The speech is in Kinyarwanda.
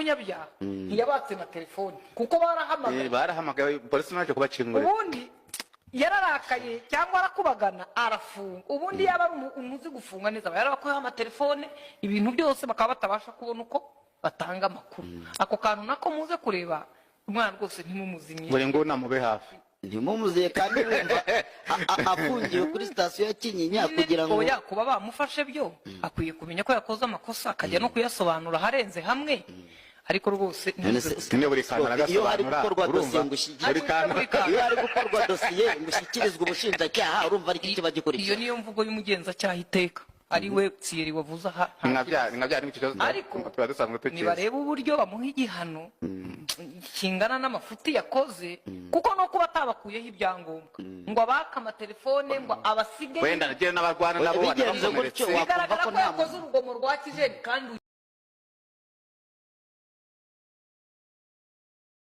umunyabyaha, ntiyabatse na telefone kuko barahamagaye. Barahamagaye polisi, naje kubakingurira. Ubundi yararakaye cyangwa arakubagana, arafunga. Ubundi yaba ari umuntu uzi gufunga neza, aba yarabakuyeho amatelefone, ibintu byose, bakaba batabasha kubona uko batanga amakuru. Ako kantu nako muze kureba umwana rwose, ntimumuzimye. Buri nguni amube hafi. Ntimumuziye kandi wumva afungiwe kuri sitasiyo ya Kinyinya kugira ngo Oya, kuba bamufashe byo, akwiye kumenya ko yakoze amakosa, akajya no kuyasobanura aharenze hamwe, ariko rwose None se- Nyine buri kantu Iyo hari aragasobanura, gukorwa urumva? dosiye ngo ushyigikire Buri kantu. Buri kantu. Iyo hari gukorwa dosiye ngo ishyikirizwe ubushinjacyaha, urumva aricyo kiba Iyo gikurikira. niyo mvugo y'umugenzacyaha iteka, ari we Thierry wavuze aha, nta Nka bya kibazo. Nka bya n'icyo kibazo Ariko tuba dusanzwe tukizi. nibareba uburyo bamuha igihano kingana n'amafuti yakoze, kuko no kuba atabakuyeho ibyangombwa ngo abake amatelefone, ngo abasige Wenda nagiye n'abarwana nabo Bigenze banabakomeretse. gutyo, wakumva Bigaragara ko ko nta yakoze urugomo rwa kijeni kandi.